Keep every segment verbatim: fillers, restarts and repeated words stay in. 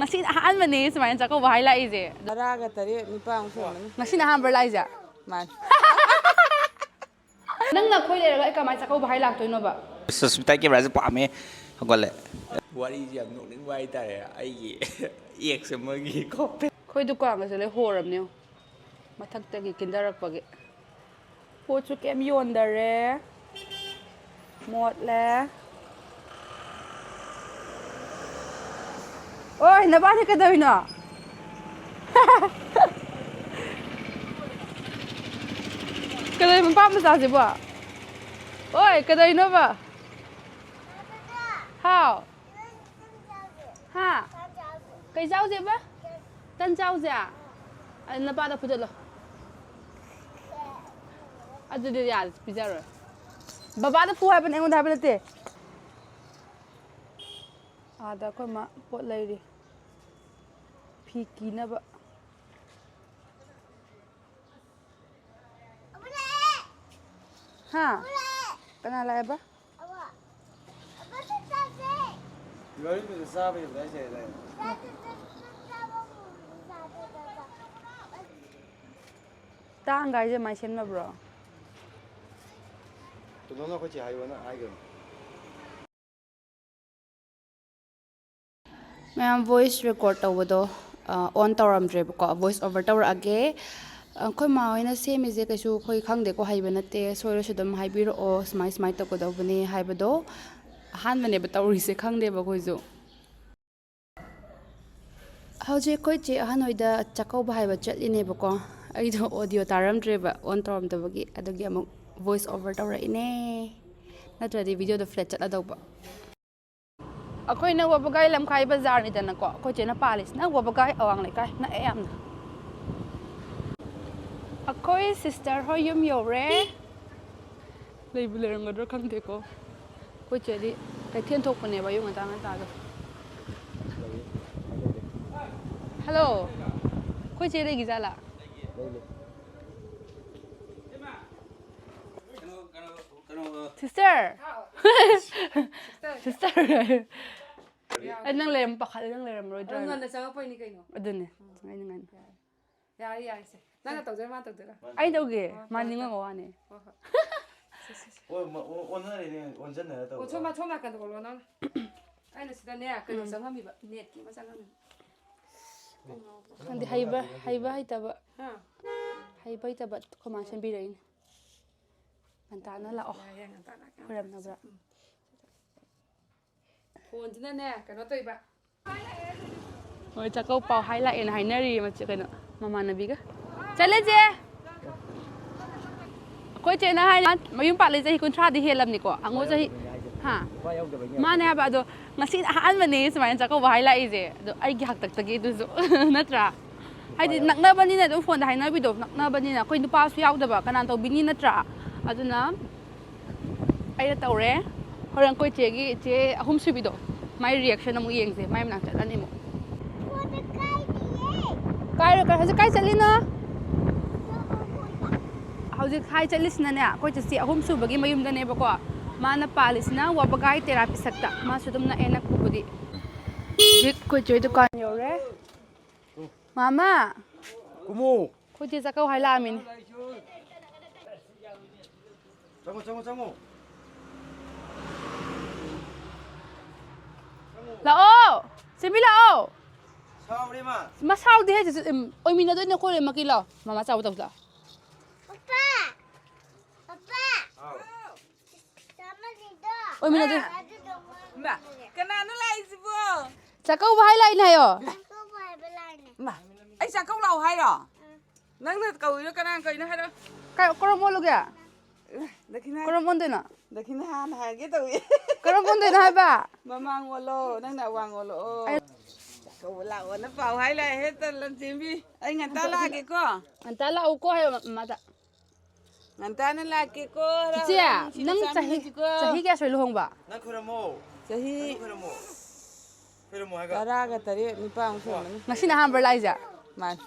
ꯉꯁꯤꯅ ꯑꯍꯥꯟꯕꯅꯦ ꯁꯨꯃꯥꯏꯅ ꯆꯥꯛꯀꯧꯕ ꯍꯥꯏ ꯂꯥꯛꯏꯁꯦ꯫ ꯇꯔꯥꯒ ꯇꯔꯦꯠ, ꯅꯤꯄꯥꯟꯃꯨꯛ ꯁꯨꯔꯝꯃꯅꯤ꯫ ꯉꯁꯤꯅ ꯑꯍꯥꯟꯕ ꯂꯥꯛꯏꯁꯦ? ꯃꯥꯅꯤ꯫ ꯅꯪꯅ ꯑꯩꯈꯣꯏ ꯂꯩꯔꯒ ꯑꯩ ꯀꯃꯥꯏꯅ ꯆꯥꯛꯀꯧꯕ ꯍꯥꯏ ꯂꯥꯛꯇꯣꯏꯅꯣꯕ? ꯁꯨꯁꯃꯤꯇꯥ ꯀꯦꯃꯦꯔꯥꯁꯦ ꯄꯥꯝꯃꯦ꯫ ꯍꯧꯒꯠꯂꯦ꯫ ꯋꯥꯔꯤꯁꯦ ꯌꯥꯝ ꯅꯣꯛꯅꯤꯡꯕ ꯍꯥꯏꯇꯥꯔꯦ꯫ ꯑꯩꯒꯤ ex ꯑꯃꯒꯤ ꯀꯣ꯫ ꯑꯩꯈꯣꯏ ꯗꯨꯀꯥꯟꯒꯁꯦ ꯂꯣꯏ ꯍꯣꯔꯕꯅꯦ꯫ ꯃꯊꯛꯇꯒꯤ ꯀꯤꯟꯊꯔꯛꯄꯒꯤ꯫ ꯄꯣꯠꯁꯨ ꯀꯩꯝ ꯌꯣꯟꯗꯔꯦ꯫ ꯃꯣꯠꯂꯦ꯫ ꯑꯣꯏ, ꯅꯕꯥꯅꯤ ꯀꯩꯗꯧꯔꯤꯅꯣ? ꯀꯩꯗꯧꯔꯤꯅꯣ, ꯃꯄꯥ ꯃꯆꯥꯁꯤꯕꯣ? ꯑꯣꯏ, ꯀꯩꯗꯧꯔꯤꯅꯣꯕ? ꯍꯥꯎ꯫ ꯍꯥ? ꯀꯩ ꯆꯥꯎꯁꯦꯕ? ꯇꯟ ꯆꯥꯎꯁꯦ? ꯑꯗꯨ ꯅꯄꯥꯗ ꯐꯨꯗꯠꯂꯣ꯫ ꯑꯗꯨꯗꯤ ꯌꯥꯔꯦ, ꯄꯤꯖꯔꯣꯏ꯫ ꯕꯕꯥꯗ ꯐꯨ ꯍꯥꯏꯕꯅꯦ, ꯑꯩꯉꯣꯟꯗ ꯍꯥꯏꯕ ꯅꯠꯇꯦ꯫ ꯑꯥꯗ ꯑꯩꯈꯣꯏ ꯃꯥ ꯄꯣꯠ ꯂꯩꯔꯤ꯫ ꯐꯤ ꯀꯤꯅꯕ꯫ ꯍꯥ? ꯀꯅꯥ ꯂꯥꯛꯑꯦꯕ? ꯂꯣꯏꯔꯦ, ꯆꯥꯕ ꯌꯥꯗ꯭ꯔꯥ ꯍꯥꯏꯁꯦ? ꯇꯥꯡꯒ ꯍꯥꯏꯁꯦ ꯃꯥꯏ ꯁꯦꯝꯅꯕ꯭ꯔꯣ? ꯇꯣꯟꯗꯣꯟꯅ ꯑꯩꯈꯣꯏ ꯆꯦ ꯍꯥꯏꯌꯣꯅ ꯍꯥꯏꯈ꯭ꯔꯕꯅꯤ꯫ ꯃꯌꯥꯝ, voice record ꯇꯧꯕꯗꯣ ꯑꯣꯟ ꯇꯧꯔꯝꯗ꯭ꯔꯦꯕꯀꯣ, voice over ꯇꯧꯔꯛꯑꯒꯦ꯫ ꯑꯩꯈꯣꯏ ꯃꯥ ꯍꯣꯏꯅ ꯁꯦꯝꯃꯤꯁꯦ ꯀꯩꯁꯨ ꯑꯩꯈꯣꯏ ꯈꯪꯗꯦꯀꯣ, ꯍꯩꯕ ꯅꯠꯇꯦ, ꯁꯣꯏꯔꯁꯨ ꯑꯗꯨꯝ ꯍꯥꯏꯕꯤꯔꯛꯑꯣ, ꯁꯨꯃꯥꯏ ꯁꯨꯃꯥꯏ ꯇꯧꯒꯗꯧꯕꯅꯦ ꯍꯥꯏꯕꯗꯣ꯫ ꯑꯍꯥꯟꯕꯅꯦꯕ ꯇꯧꯔꯤꯁꯦ, ꯈꯪꯗꯦꯕ ꯑꯩꯈꯣꯏꯁꯨ꯫ ꯍꯧꯖꯤꯛ ꯑꯩꯈꯣꯏ ꯆꯦ ꯑꯍꯟ ꯍꯣꯏꯗ ꯆꯥꯛꯀꯧꯕ ꯍꯥꯏꯕ ꯆꯠꯂꯤꯅꯦꯕꯀꯣ꯫ ꯑꯩꯗꯣ ꯑꯣꯗꯤꯑꯣ ꯇꯥꯔꯝꯗ꯭ꯔꯦꯕ, ꯑꯣꯟ ꯇꯧꯔꯝꯗꯕꯒꯤ, ꯑꯗꯨꯒꯤ ꯑꯃꯨꯛ voice over ꯇꯧꯔꯛꯏꯅꯦ, ꯅꯠꯇ꯭ꯔꯗꯤ ꯚꯤꯗꯤꯑꯣꯗꯣ flat ꯆꯠꯂꯗꯧꯕ꯫ ꯑꯩꯈꯣꯏꯅ ꯋꯥꯕꯒꯥꯏ ꯂꯝꯈꯥꯏ ꯕꯖꯥꯔꯅꯤꯗꯅꯀꯣ, ꯑꯩꯈꯣꯏ ꯆꯦꯅ ꯄꯥꯜꯂꯤꯁꯤꯅ ꯋꯥꯕꯒꯥꯏ ꯑꯋꯥꯡ ꯂꯩꯀꯥꯏ, ꯅꯛꯑꯦ ꯌꯥꯝꯅ꯫ ꯑꯩꯈꯣꯏ sister ꯍꯣꯏ ꯌꯨꯝ ꯌꯧꯔꯦ꯫ ꯂꯩꯕꯨ ꯂꯩꯔꯝꯒꯗ꯭ꯔꯥ ꯈꯪꯗꯦꯀꯣ꯫ ꯑꯩꯈꯣꯏ ꯆꯦꯗꯤ ꯀꯩꯊꯦꯜ ꯊꯣꯛꯄꯅꯦꯕ ꯑꯌꯨꯛ ꯉꯟꯇꯥ ꯉꯟꯇꯥꯗ꯫ Hello꯫ ꯑꯩꯈꯣꯏ ꯆꯦ ꯂꯩꯈꯤꯖꯥꯠꯂꯥ? Sister꯫ Sister꯫ ꯑꯩ ꯅꯪ ꯂꯩꯔꯝ ꯄꯥꯈꯠꯂꯦ, ꯅꯪ ꯂꯩꯔꯝꯃꯔꯣꯏꯗ꯭ꯔꯥ ꯑꯗꯣ ꯍꯥꯏꯅ꯫ ꯉꯟꯅ ꯆꯪꯉꯛꯄꯩꯅꯤ ꯀꯩꯅꯣ꯫ ꯑꯗꯨꯅꯦ꯫ ꯎꯝ꯫ ꯑꯩꯅ ꯉꯟꯅ꯫ ꯌꯥꯔꯦ, ꯌꯥꯔꯦ, ꯌꯥꯔꯦ, ꯁꯦ꯫ ꯅꯪꯅ ꯇꯧꯗꯣꯏꯔꯥ, ꯃꯥ ꯇꯧꯗꯣꯏꯔꯥ? ꯑꯩ ꯇꯧꯒꯦ꯫ ꯑꯣ, ꯃꯥ ꯇꯧ, ꯅꯤꯡꯉꯝꯕ ꯇꯧ꯫ ꯋꯥꯅꯦ꯫ ꯍꯣꯏ, ꯍꯣꯏ꯫ ꯁꯦ, ꯁꯦ, ꯁꯦ꯫ ꯑꯣ, ꯃ-, ꯑꯣ, ꯑꯣꯟꯅꯔꯦꯅꯦ, ꯑꯣꯟꯁꯤꯟꯅꯔ ꯇꯧꯕ꯫ ꯑꯣ, ꯁꯣꯝ ꯅꯥ-, ꯁꯣꯝ ꯅꯥꯀꯟꯗ ꯑꯣꯜꯂꯣ, ꯅꯪ꯫ ꯑꯩꯅ ꯁꯤꯗꯅꯦ, ꯀꯩꯅꯣ ꯎꯝ꯫ ꯆꯪꯉꯝꯃꯤꯕ, net ꯀꯤ ꯑꯃ ꯆꯪꯉꯝꯃꯤꯕ꯫ ꯈꯪꯗꯦ, ꯍꯩꯕ, ꯍꯩꯕ ꯍꯩꯇꯕ꯫ ꯍꯥ? ꯍꯩꯕ ꯍꯩꯇꯕ ꯑꯩꯈꯣꯏ ꯃꯥꯅ ꯁꯦꯝꯕꯤꯔꯛꯏꯅꯦ꯫ ꯉꯟꯇꯥꯅ ꯂꯥꯛꯑꯣ꯫ ꯌꯥꯏ, ꯌꯥꯏ, ꯉꯟꯇꯥ ꯂꯥꯛꯀꯦ꯫ ꯈꯣꯏꯔꯝꯅꯕ꯭ꯔꯥ? ꯎꯝ꯫ ꯐꯣꯟꯁꯤꯅꯅꯦ, ꯀꯩꯅꯣ ꯇꯧꯏꯕ꯫ ꯍꯣꯏ, ꯆꯥꯛꯀꯧ ꯄꯥꯎ ꯍꯥꯏ ꯂꯥꯛꯑꯦꯅ ꯍꯥꯏꯅꯔꯤꯌꯦ, ꯃꯆꯦ-, ꯀꯩꯅꯣ, ꯃꯃꯥꯟꯅꯕꯤꯒ꯫ ꯆꯠꯂꯁꯦ꯫ ꯑꯩꯈꯣꯏ ꯆꯦꯅ ꯍꯥꯏ, ꯃꯌꯨꯝ ꯄꯥꯜꯂꯤ ꯆꯍꯤ ꯀꯨꯟꯊ꯭ꯔꯥꯗꯤ ꯍꯦꯜꯂꯝꯅꯤꯀꯣ꯫ ꯑꯉꯣ ꯆꯍꯤ, ꯍꯥ? ꯃꯥꯅꯦ ꯍꯥꯏꯕ, ꯑꯗꯣ ꯉꯁꯤꯅ ꯑꯍꯥꯟꯕꯅꯦ ꯁꯨꯃꯥꯏꯅ ꯆꯥꯛꯀꯧꯕ ꯍꯥꯏ ꯂꯥꯛꯏꯁꯦ꯫ ꯑꯗꯣ ꯑꯩꯒꯤ ꯍꯥꯛꯇꯛꯇꯒꯤ ꯑꯗꯨꯁꯨ, ꯅꯠꯇ꯭ꯔꯥ? ꯍꯥꯏꯗꯤ ꯅꯛꯅꯕꯅꯤꯅ ꯑꯗꯨꯝ ꯐꯣꯟꯗ ꯍꯥꯏꯅꯕꯤꯗꯣ, ꯅꯛꯅꯕꯅꯤꯅ ꯑꯩꯈꯣꯏ ꯅꯨꯄꯥꯁꯨ ꯌꯥꯎꯗꯕ ꯀꯅꯥꯅ ꯇꯧꯕꯤꯅꯤ, ꯅꯠꯇ꯭ꯔꯥ? ꯑꯗꯨꯅ ꯑꯩꯅ ꯇꯧꯔꯦ꯫ ꯍꯣꯔꯦꯟ ꯑꯩꯈꯣꯏ ꯆꯦꯒꯤ, ꯆꯦ ꯑꯍꯨꯝ ꯁꯨꯕꯤꯗꯣ, ꯃꯥꯏ reaction ꯑꯃꯨꯛ ꯌꯦꯡꯁꯦ꯫ ꯃꯥꯏ ꯃꯅꯥꯛ ꯆꯠꯂꯅꯤ ꯑꯃꯨꯛ꯫ ꯀꯥꯏꯔꯣ, ꯀꯥꯏ-, ꯍꯧꯖꯤꯛ ꯀꯥꯏ ꯆꯠꯂꯤꯅꯣ? ꯍꯧꯖꯤꯛ ꯍꯥꯏ ꯆꯠꯂꯤꯁꯤꯅꯅꯦ, ꯑꯩꯈꯣꯏ ꯆꯦꯆꯦ ꯑꯍꯨꯝ ꯁꯨꯕꯒꯤ ꯃꯌꯨꯝꯗꯅꯦꯕꯀꯣ꯫ ꯃꯥꯅ ꯄꯥꯜꯂꯤꯁꯤꯅ ꯋꯥꯕꯒꯥꯏ ꯇꯦꯔꯥ ꯄꯤꯁꯛꯇ꯫ ꯃꯥꯁꯨ ꯑꯗꯨꯝ ꯅꯛꯑꯦ, ꯅꯛꯄꯕꯨꯗꯤ꯫ ꯍꯧꯖꯤꯛ ꯑꯩꯈꯣꯏ ꯆꯦ ꯗꯨꯀꯥꯟ ꯌꯧꯔꯦ꯫ ꯃꯥꯃꯥ! ꯀꯨꯝꯃꯣ꯫ ꯑꯩꯈꯣꯏ ꯆꯦ ꯆꯥꯛꯀꯧ ꯍꯥꯏ ꯂꯥꯛꯑꯝꯃꯤꯅꯦ꯫ ꯆꯪꯉꯣ, ꯆꯪꯉꯣ, ꯆꯪꯉꯣ꯫ ꯂꯥꯛꯑꯣ! ꯆꯦꯃꯤ ꯂꯥꯛꯑꯣ! ꯁꯥꯎꯔꯦ ꯃꯥ꯫ ꯃꯥ ꯁꯥꯎꯗꯦꯍꯦ, ꯆꯦ-, ꯎꯝ, ꯑꯣꯏꯃꯤꯟꯅꯗꯣꯏꯅꯦ ꯑꯩꯈꯣꯏ ꯂꯣꯏꯅꯃꯛꯀꯤ, ꯂꯥꯛꯑꯣ꯫ ꯃꯥꯃꯥ ꯆꯥꯎꯕ ꯇꯧꯁꯤ ꯂꯥꯛꯑꯣ꯫ ꯄꯄꯥ! ꯄꯄꯥ! ꯍꯥꯎ꯫ ꯑꯣꯏꯃꯤꯟꯅꯗꯣꯏ-, ꯏꯃꯥ, ꯀꯅꯥꯅꯣ ꯂꯥꯛꯏꯁꯤꯕꯣ? ꯆꯥꯛꯀꯧꯕ ꯍꯥꯏ ꯂꯥꯛꯏꯅꯦ ꯍꯥꯏꯌꯣ꯫ ꯆꯥꯛꯀꯧꯕ ꯍꯥꯏꯕ ꯂꯥꯛꯏꯅꯦ꯫ ꯏꯃꯥ, ꯑꯩ ꯆꯥꯛꯀꯧ ꯂꯥꯛꯑꯣ ꯍꯥꯏꯔꯣ? ꯎꯝ꯫ ꯅꯪꯅ ꯀꯧꯔꯤꯔꯣ? ꯀꯅꯥꯅ ꯀꯧꯔꯤꯅꯣ ꯍꯥꯏꯔꯣ? ꯀ-, ꯀꯔꯝ ꯑꯣꯜꯂꯨꯒꯦ? ꯏꯃꯥ, ꯗꯈꯤꯅꯥ, ꯀꯔꯝ ꯑꯣꯟꯗꯣꯏꯅꯣ? ꯗꯈꯤꯅꯥ ꯍꯥꯟꯅ ꯍꯥꯏꯒꯦ ꯇꯧꯏ꯫ ꯀꯔꯝ ꯑꯣꯟꯗꯣꯏꯅꯣ ꯍꯥꯏꯕ? ꯃꯃꯥꯡ ꯑꯣꯜꯂꯣ, ꯅꯪꯅ ꯑꯋꯥꯡ ꯑꯣꯜꯂꯛꯑꯣ꯫ ꯑꯩ ꯆꯥꯛꯀꯧꯕ ꯂꯥꯛꯑꯣꯅ ꯄꯥꯎ ꯍꯥꯏ ꯂꯥꯛꯑꯦ, ꯍꯦꯛꯇ ꯂꯟꯆꯦꯟꯕꯤ꯫ ꯑꯩ ꯉꯟꯇꯥ ꯂꯥꯛꯑꯒꯦꯀꯣ꯫ ꯉꯟꯇꯥ ꯂꯥꯛꯎꯀꯣ ꯍꯥꯏꯌꯣ ꯃ-, ꯃꯥꯗ꯫ ꯉꯟꯇꯥꯅ ꯂꯥꯛꯀꯦꯀꯣ, ꯍꯔꯥꯎ ꯏꯆꯦ, ꯍꯔꯥꯎ ꯅꯨꯡꯁꯤꯅ ꯅꯪ ꯆꯍꯤ, ꯆꯥꯃꯤꯟꯅꯁꯤꯀꯣ꯫ ꯆꯍꯤ ꯀꯌꯥ ꯁꯨꯔꯦ ꯂꯨꯍꯣꯡꯕ? ꯅꯪ ꯈꯣꯏꯔꯝꯃꯣ꯫ ꯆꯍꯤ ꯅꯪ ꯈꯣꯏꯔꯝꯃꯣ꯫ ꯈꯣꯏꯔꯝꯃꯣ ꯍꯥꯏꯒ꯫ ꯇꯔꯥꯒ ꯇꯔꯦꯠ, ꯅꯤꯄꯥꯟꯃꯨꯛ ꯁꯨꯔꯝꯃꯅꯤ꯫ ꯉꯁꯤꯅ ꯑꯍꯥꯟꯕꯔꯣ ꯂꯥꯛꯏꯁꯦ? ꯃꯥꯅꯤ꯫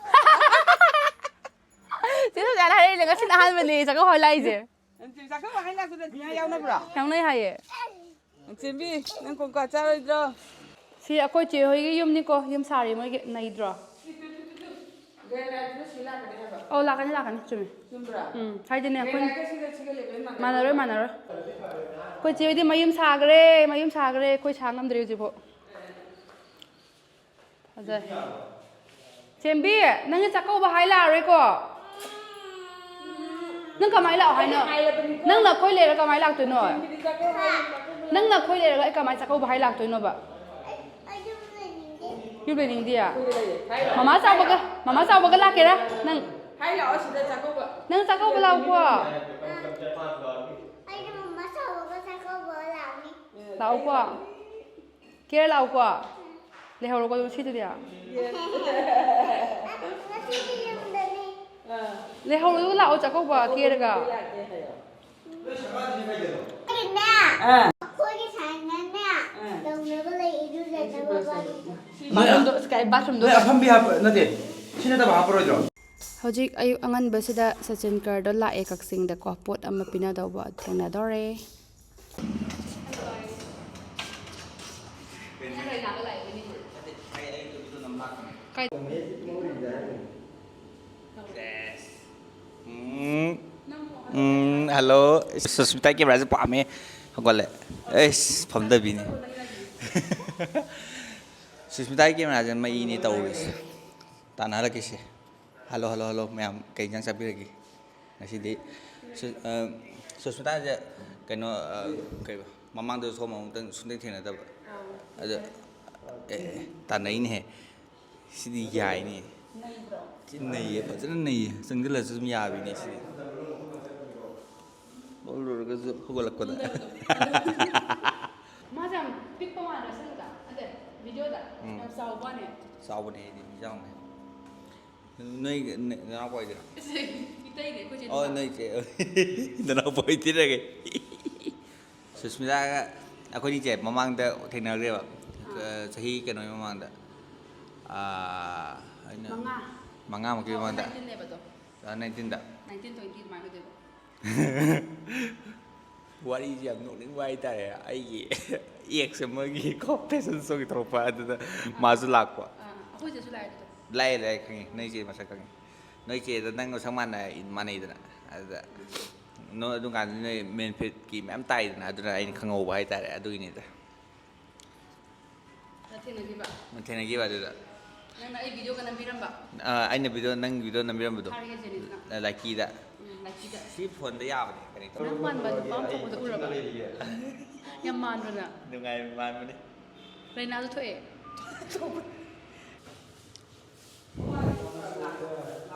ꯆꯦ ꯁꯣꯐꯤꯌꯥꯅ ꯍꯥꯏꯔꯛꯏꯅꯦ, ꯉꯁꯤꯅ ꯑꯍꯥꯟꯕꯅꯦ ꯆꯥꯛꯀꯧ ꯍꯣꯏ ꯂꯥꯛꯏꯁꯦ꯫ ꯅꯪ ꯆꯦ ꯆꯥꯛꯀꯧꯕ ꯍꯥꯏ ꯂꯥꯛꯄꯗ ꯁꯨꯃꯥꯏꯅ ꯌꯥꯎꯅꯕ꯭ꯔꯣ? ꯌꯥꯎꯅꯩ ꯍꯥꯏꯌꯦ꯫ ꯆꯦꯝꯕꯤ, ꯅꯪ ꯀꯣꯡꯀꯥ ꯆꯥꯔꯣꯏꯗ꯭ꯔꯣ? ꯁꯤ ꯑꯩꯈꯣꯏ ꯆꯦ ꯍꯣꯏꯒꯤ ꯌꯨꯝꯅꯤꯀꯣ, ꯌꯨꯝ ꯁꯥꯔꯤ ꯃꯣꯏꯒꯤ, ꯅꯩꯗ꯭ꯔꯣ? Granite ꯁꯤ ꯂꯥꯛꯀꯅꯤ ꯍꯥꯏꯕ? ꯑꯧ, ꯂꯥꯛꯀꯅꯤ, ꯂꯥꯛꯀꯅꯤ, ꯆꯨꯝꯃꯦ꯫ ꯆꯨꯝꯕ꯭ꯔꯥ? ꯎꯝ, ꯍꯥꯏꯗꯤꯅꯦ, ꯑꯩꯈꯣꯏ Granite ꯁꯤꯒ ꯁꯤꯒ level ꯃꯥꯟꯅꯗꯕ? ꯃꯥꯟꯅꯔꯣꯏ, ꯃꯥꯟꯅꯔꯣꯏ꯫ ꯑꯩꯈꯣꯏ ꯆꯦ ꯍꯣꯏꯗꯤ ꯃꯌꯨꯝ ꯁꯥꯈ꯭ꯔꯦ, ꯃꯌꯨꯝ ꯁꯥꯈ꯭ꯔꯦ, ꯑꯩꯈꯣꯏ ꯁꯥ ꯉꯝꯗ꯭ꯔꯤ ꯍꯧꯖꯤꯛꯐꯥꯎ꯫ ꯐꯖꯩ꯫ ꯆꯦꯝꯕꯤ, ꯅꯪꯒꯤ ꯆꯥꯛꯀꯧꯕ ꯍꯥꯏ ꯂꯥꯛꯑꯔꯣꯏꯀꯣ? ꯅꯪ ꯀꯃꯥꯏ ꯂꯥꯛꯑꯣ ꯍꯥꯏꯅꯣ? ꯍꯥꯏꯔꯕꯅꯤꯀꯣ꯫ ꯅꯪ ꯅꯈꯣꯏ ꯂꯩꯔꯒ ꯀꯃꯥꯏ ꯂꯥꯛꯇꯣꯏꯅꯣ? ꯆꯦꯝꯕꯤꯗꯤ ꯆꯥꯛꯀꯧꯕ ꯍꯥꯏ ꯂꯥꯛꯀꯅꯨ꯫ ꯅꯪ ꯅꯈꯣꯏ ꯂꯩꯔꯒ ꯑꯩ ꯀꯃꯥꯏ ꯆꯥꯛꯀꯧꯕ ꯍꯥꯏ ꯂꯥꯛꯇꯣꯏꯅꯣꯕ? ꯑꯩ ꯌꯨꯝ ꯂꯩꯅꯤꯡꯗꯦ꯫ ꯌꯨꯝ ꯂꯩꯅꯤꯡꯗꯤꯌꯦ? ꯑꯩꯈꯣꯏꯗ ꯂꯩꯌꯦ꯫ ꯍꯥꯏ ꯂꯥꯛꯑꯣ꯫ ꯃꯃꯥ ꯆꯥꯎꯕꯒ, ꯃꯃꯥ ꯆꯥꯎꯕꯒ ꯂꯥꯛꯀꯦꯔꯥ ꯅꯪ? ꯍꯥꯏ ꯂꯥꯛꯑꯣ ꯁꯤꯗ ꯆꯥꯛꯀꯧꯕ꯫ ꯅꯪ ꯆꯥꯛꯀꯧꯕ ꯂꯥꯛꯑꯣꯀꯣ꯫ ꯑꯩꯗꯤ ꯃꯃꯥ ꯆꯥꯎꯕꯒ ꯆꯥꯛꯀꯧꯕ ꯂꯥꯛꯅꯤ꯫ ꯂꯥꯛꯑꯣꯀꯣ꯫ ꯀꯦꯔ ꯂꯥꯛꯎꯀꯣ꯫ ꯂꯩꯍꯧꯔꯣꯀꯣ ꯑꯗꯨꯝ ꯁꯤꯗꯨꯗꯤ꯫ ꯉꯁꯤꯗꯤ ꯌꯨꯝꯗꯅꯤ꯫ ꯂꯩꯍꯧꯔꯣ ꯑꯗꯨꯒ ꯂꯥꯛꯑꯣ ꯆꯥꯛꯀꯧꯕ ꯀꯦꯔꯒ꯫ ꯑꯩꯅꯦ, ꯑꯥ꯫ ꯑꯩꯈꯣꯏꯒꯤ ꯁꯥꯏꯅꯅꯦ, ꯑꯥ꯫ ꯇꯧꯅꯕ ꯂꯩ, ꯏꯔꯨꯖꯅꯕ ꯕꯥꯠꯔꯨꯝꯗꯣ꯫ ꯀꯥꯏ ꯕꯥꯠꯔꯨꯝꯗꯣ? ꯅꯣꯏ ꯑꯐꯝꯕꯤ ꯍꯥꯞꯄ ꯅꯠꯇꯦ, ꯁꯤ ꯅꯠꯇꯕ ꯍꯥꯞꯄꯔꯣꯏꯗ꯭ꯔꯣ? ꯍꯧꯖꯤꯛ ꯑꯌꯨꯛ ꯑꯉꯟꯕꯁꯤꯗ ꯁꯆꯤꯟ ꯀꯔꯗꯣ ꯂꯥꯛꯑꯦ ꯀꯛꯆꯤꯡꯗꯀꯣ, ꯄꯣꯠ ꯑꯃ ꯄꯤꯅꯗꯧꯕ ꯊꯦꯡꯅꯗꯧꯔꯦ꯫ ꯎꯝ, ꯎꯝ, hello꯫ ꯁꯨꯁꯃꯤꯇꯥ cameraꯁꯦ ꯄꯥꯝꯃꯦ꯫ ꯍꯧꯒꯠꯂꯦ꯫ ꯑꯩꯁ, ꯐꯝꯗꯕꯤꯅꯤ꯫ ꯁꯨꯁꯃꯤꯇꯥꯒꯤ cameraꯁꯦ ꯃꯩꯅꯤ ꯇꯧꯔꯤꯁꯦ꯫ ꯇꯥꯟꯅꯍꯜꯂꯛꯀꯦꯁꯦ꯫ Hello, hello, hello, ꯃꯌꯥꯝ ꯀꯩ ꯏꯟꯖꯥꯡ ꯆꯥꯕꯤꯔꯒꯦ? ꯉꯁꯤꯗꯤ ꯁꯨ-, ꯑ, ꯁꯨꯁꯃꯤꯇꯥꯁꯦ ꯀꯩꯅꯣ, ꯑ, ꯀꯩꯕ, ꯃꯃꯥꯡꯗꯁꯨ ꯁꯣꯝ ꯑꯃꯨꯛꯇꯪ ꯁꯨꯡꯊꯦꯡ ꯊꯦꯡꯅꯗꯕ꯫ ꯑꯗ, ꯑꯦ, ꯑꯦ, ꯇꯥꯟꯅꯩꯅꯦꯍꯦ꯫ ꯁꯤꯗꯤ ꯌꯥꯏꯅꯦ꯫ ꯅꯩꯗ꯭ꯔꯣ? ꯊꯤ ꯅꯩꯌꯦ, ꯐꯖꯅ ꯅꯩꯌꯦ꯫ ꯆꯪꯁꯤꯜꯂꯁꯨ ꯑꯗꯨꯝ ꯌꯥꯕꯤꯅꯦ ꯁꯤꯗꯤ꯫ ꯂꯣꯏꯔꯨꯔꯒꯁꯨ ꯍꯧꯒꯠꯂꯛꯄꯗ꯫ ꯃꯥꯁꯦ ꯌꯥꯝ ꯄꯤꯛꯄ ꯃꯥꯟꯗ꯭ꯔꯣ ꯁꯛꯇ? ꯅꯠꯇꯦ, videoꯗ꯫ ꯎꯝ꯫ ꯌꯥꯝ ꯆꯥꯎꯕ ꯋꯥꯅꯦ꯫ ꯆꯥꯎꯕꯅꯦ ꯑꯩꯗꯤ, ꯏꯆꯥꯎꯅꯦ꯫ ꯅꯣꯏ ꯅ-, ꯅꯅꯥꯎꯄꯥ ꯑꯣꯏꯗꯣꯏꯔꯣ? ꯏꯇꯩꯅꯦ, ꯑꯩꯈꯣꯏ ꯆꯦ ꯑꯣ, ꯅꯨꯄꯥ꯫ ꯅꯣꯏ ꯆꯦ꯫ ꯅꯅꯥꯎꯄꯥ ꯑꯣꯏꯗꯣꯏꯔꯒꯦ꯫ ꯁꯨꯁꯃꯤꯇꯥꯒ ꯑꯩꯈꯣꯏꯅꯤ ꯆꯦ ꯃꯃꯥꯡꯗ ꯊꯦꯡꯅꯈ꯭ꯔꯦꯕ꯫ ꯑꯥ꯫ ꯑ, ꯆꯍꯤ ꯀꯩꯅꯣꯒꯤ ꯃꯃꯥꯡꯗ꯫ ꯑꯥ, ꯑꯩꯅ ꯃꯉꯥ꯫ ꯃꯉꯥꯃꯨꯛꯀꯤ ꯃꯃꯥꯡꯗ꯫ Two thousand nineteenꯅꯦꯕ ꯑꯗꯣ꯫ Two thousand nineteenꯗ꯫ Nineteen twenty ꯑꯗꯨꯃꯥꯏꯅ ꯑꯣꯏꯗꯣꯏꯕ꯫ ꯋꯥꯔꯤꯁꯦ ꯌꯥꯝ ꯅꯣꯛꯅꯤꯡꯕ ꯍꯥꯏꯇꯥꯔꯦ꯫ ꯑꯩꯒꯤ, ꯑꯦꯛꯁ ꯑꯃꯒꯤ ꯀꯣ ꯐꯦꯁꯟ ꯁꯣꯒꯤ ꯊꯣꯛꯂꯛꯄ ꯑꯗꯨꯗ ꯃꯥꯁꯨ ꯂꯥꯛꯄ꯫ ꯑꯥ, ꯑꯩꯈꯣꯏ ꯆꯦꯁꯨ ꯂꯥꯛꯑꯦ ꯑꯗꯨꯗ꯫ ꯂꯥꯛꯑꯦ, ꯂꯥꯛꯑꯦ, ꯈꯪꯉꯦ꯫ ꯅꯣꯏ ꯆꯦ ꯃꯁꯛ ꯈꯪꯉꯦ꯫ ꯅꯣꯏ ꯆꯦꯗ ꯅꯪ ꯃꯁꯛ ꯃꯥꯟꯅ-, ꯃꯥꯟꯅꯩꯗꯅ꯫ ꯑꯗꯨꯗ ꯅꯣꯏ ꯑꯗꯨꯝ ꯀꯥꯟꯗ ꯅꯣꯏ ꯃꯦꯟꯐꯤꯠꯀꯤ ꯃꯌꯥꯝ ꯇꯥꯏꯗꯅ, ꯑꯗꯨꯅ ꯑꯩꯅ ꯈꯪꯍꯧꯕ ꯍꯥꯏꯇꯥꯔꯦ, ꯑꯗꯨꯒꯤꯅꯤꯗ꯫ ꯅ ꯊꯦꯡꯅꯈꯤꯕ? ꯅ ꯊꯦꯡꯅꯈꯤꯕ ꯑꯗꯨꯗ꯫ ꯅꯪꯅ ꯑꯩ ꯚꯤꯗꯤꯑꯣꯒ ꯅꯝꯕꯤꯔꯝꯕ? ꯑ, ꯑꯩꯅ ꯚꯤꯗꯤꯑꯣ, ꯅꯪ ꯚꯤꯗꯤꯑꯣ ꯅꯝꯕꯤꯔꯝꯕꯗꯣ꯫ ꯊꯥꯔꯒꯦ ꯖꯦꯅꯤꯁꯅ꯫ ꯑ, ꯂꯥꯏꯀꯤꯗ꯫ ꯎꯝ, ꯂꯥꯏꯀꯤꯗ꯫ ꯁꯤ ꯐꯣꯟꯗ ꯌꯥꯕꯅꯦ, ꯀꯔꯤ ꯅꯪ ꯇꯧꯕ? ꯃꯥꯟꯕ ꯅꯨꯄꯥ ꯑꯃ ꯊꯣꯛꯄꯗꯣ ꯎꯔꯕ? ꯌꯥꯝ ꯃꯥꯟꯕ꯭ꯔꯅ? ꯅꯨꯡꯉꯥꯏ ꯃꯥꯟꯕꯅꯦ꯫ ꯔꯦꯅꯥꯜꯗꯣ ꯊꯣꯛꯑꯦ꯫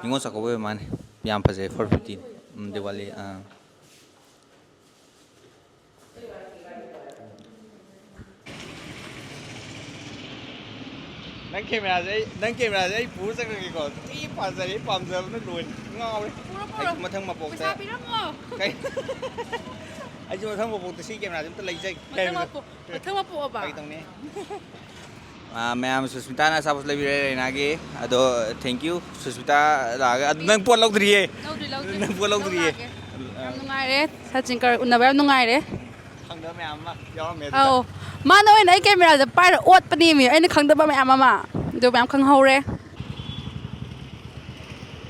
ꯅꯤꯉꯣꯜ ꯆꯥꯛꯀꯧꯕ ꯑꯣꯏꯕ ꯃꯥꯜꯂꯦ꯫ ꯌꯥꯝ ꯐꯖꯩ, ꯐꯣꯔ ꯐꯤꯐꯇꯤ꯫ ꯎꯝ, ꯗꯤꯋꯥꯂꯤ, ꯑꯥ꯫ ꯅꯪ ꯀꯦꯃꯦꯔꯥꯁꯦ ꯑꯩ, ꯅꯪ ꯀꯦꯃꯦꯔꯥꯁꯦ ꯑꯩ ꯄꯨꯔ ꯆꯠꯈ꯭ꯔꯒꯦꯀꯣ꯫ ꯊꯤ ꯐꯖꯔꯦ, ꯄꯥꯝꯖꯕꯅ ꯂꯣꯏꯔꯦ꯫ ꯉꯥꯎꯔꯦ꯫ ꯄꯨꯔꯣ, ꯄꯨꯔꯣ꯫ ꯑꯩꯁꯨ ꯃꯊꯪ ꯃꯄꯣꯛꯇ ꯄꯩꯁꯥ ꯄꯤꯔꯝꯃꯣ꯫ ꯀꯩ? ꯑꯩꯁꯨ ꯃꯊꯪ ꯃꯄꯣꯛꯇ ꯁꯤ ꯀꯦꯃꯦꯔꯥꯁꯦ ꯑꯝꯇ ꯂꯩꯖꯒꯦ꯫ ꯃꯊꯪ ꯃꯄꯣꯛ, ꯃꯊꯪ ꯃꯄꯣꯛꯑꯕ? ꯐꯥꯒꯤ ꯇꯧꯅꯦ꯫ ꯑꯥ, ꯃꯌꯥꯝ, ꯁꯨꯁꯃꯤꯇꯥꯅ ꯑꯆꯥꯄꯣꯠ ꯂꯩꯕꯤꯔꯦ ꯔꯦꯅꯥꯒꯤ꯫ ꯑꯗꯣ, thank you, ꯁꯨꯁꯃꯤꯇꯥ ꯂꯥꯛꯑꯒ꯫ ꯑꯗꯣ ꯅꯪ ꯄꯣꯠ ꯂꯧꯗ꯭ꯔꯤꯌꯦ꯫ ꯂꯧꯗ꯭ꯔꯤ, ꯂꯧꯗ꯭ꯔꯤ꯫ ꯅꯪ ꯄꯣꯠ ꯂꯧꯗ꯭ꯔꯤꯌꯦ꯫ ꯂꯧꯔꯛꯑꯒꯦ꯫ ꯌꯥꯝ ꯅꯨꯡꯉꯥꯏꯔꯦ꯫ ꯁꯆꯤꯟ ꯀꯔ ꯎꯅꯕ ꯌꯥꯝ ꯅꯨꯡꯉꯥꯏꯔꯦ꯫ ꯈꯪꯗꯕ ꯃꯌꯥꯝ ꯑꯃ ꯌꯥꯎꯔꯝꯃꯦ ꯑꯗꯨꯗ꯫ ꯑꯧ꯫ ꯃꯥꯅ ꯑꯣꯏꯅ ꯑꯩ ꯀꯦꯃꯦꯔꯥꯁꯦ ꯄꯥꯏꯔ ꯑꯣꯠꯄꯅꯦꯃꯤ꯫ ꯑꯩꯅ ꯈꯪꯗꯕ ꯃꯌꯥꯝ ꯑꯃ꯫ ꯑꯗꯨ ꯃꯌꯥꯝ ꯈꯪꯍꯧꯔꯦ꯫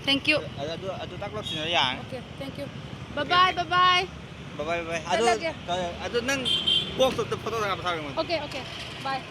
Thank you꯫ ꯑꯗꯨ, ꯑꯗꯨ, ꯑꯗꯨ ꯇꯥꯛꯂꯛꯁꯤꯅ ꯌꯥꯔꯅꯤ꯫ Okay, thank you꯫ Bye bye, bye bye꯫ Bye bye, bye bye꯫ ꯑꯗꯨ, ꯆꯠꯂꯒꯦ꯫ ꯑꯗꯨ ꯅꯪ ꯕꯣꯛꯁꯇ ꯐꯣꯇꯣ ꯀꯥꯞꯄ ꯊꯥꯔꯛꯑꯣ ꯑꯩꯉꯣꯟꯗ꯫ Okay, okay꯫ Bye꯫